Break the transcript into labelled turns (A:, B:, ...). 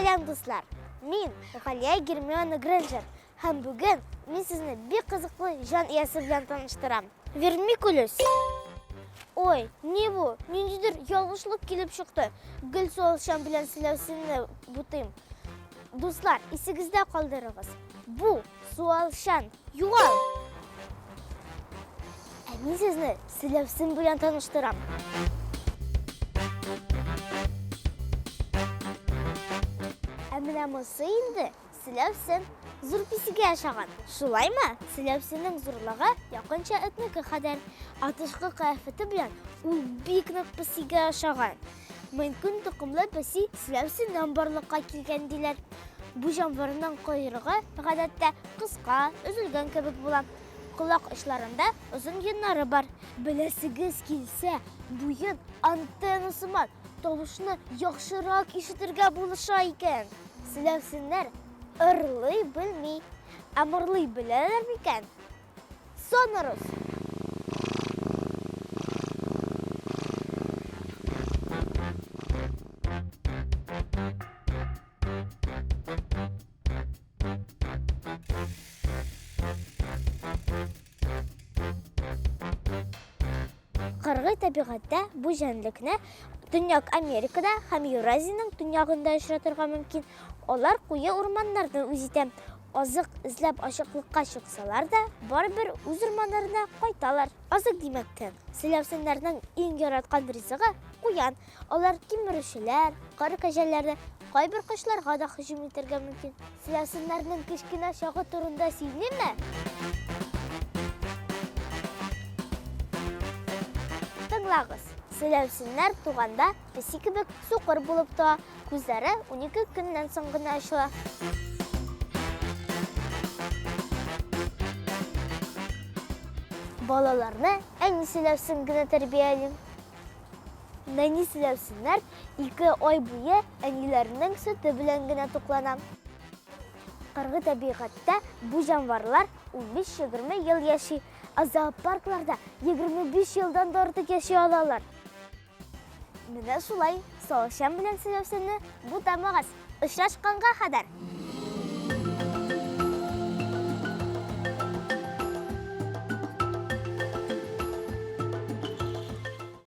A: Сәлам, дуслар! Мин Галия Гермиона Грэнджер һәм бүген мин сезне бик кызыклы җан иясе белән таныштырам. Вермикулюс! Ой, ни бу? Ниндидер ялгышлык килеп чыкты. Гел суалчан белән селәүсенне бутыйм. Дуслар, исегездә калдырыгыз. Бу суалчан. Югал! Ә мин сезне селәүсен белән таныштырам. Ә менә монысы инде селәүсен. Зур песигә ошаган. Шулаймы? Селәүсеннең зурлыгы якынча этнеке кадәр. Ә тышкы кыяфәте белән ул бик нык песигә ошаган. Мейн-кун токымлы песи селәүсеннән барлыкка килгән диләр. Бу җанварның койрыгы, гадәттә, кыска, өзелгән кебек була. Колак очларында озын йоннары бар. Беләсегез килсә, бу йон антенна сыман тавышны яхшырак ишетергә булыша икән. Селәүсеннәр ырлый белми. Ә мырлый беләләр микән? Сонорус! Кыргый табигатьтә бу җәнлекне Төньяк Америкада һәм Евразиянең төньягында очратырга мөмкин. Алар куе урманнарны үз итә. Азык эзләп ачыклыкка чыксалар да, барыбер үз урманнарына кайталар. Азык димәктән, селәүсеннәрнең иң яраткан ризыгы, куян. Алар кимерүчеләр, кыр кәҗәләре, кайбер кошларга да һөҗүм итәргә мөмкин. Селәүсеннәрнең кечкенә чагы турында сөйлимме? Тыңлагыз, селәүсеннәр туганда песи кебек сукыр булып туа. Күзләре 12 көннән соң гына ачыла. Балаларны әни селәүсен генә тәрбияли. Нәни селәүсеннәр 2 ай буе әниләренең сөте белән генә туклана. Кыргый табигатьтә бу җанварлар 15-20 ел яши, ә зоопаркларда 25 елдан да артык яши алалар. Менә шулай, Салчан белән селәүсенне бутамагыз. Очрашканга кадәр!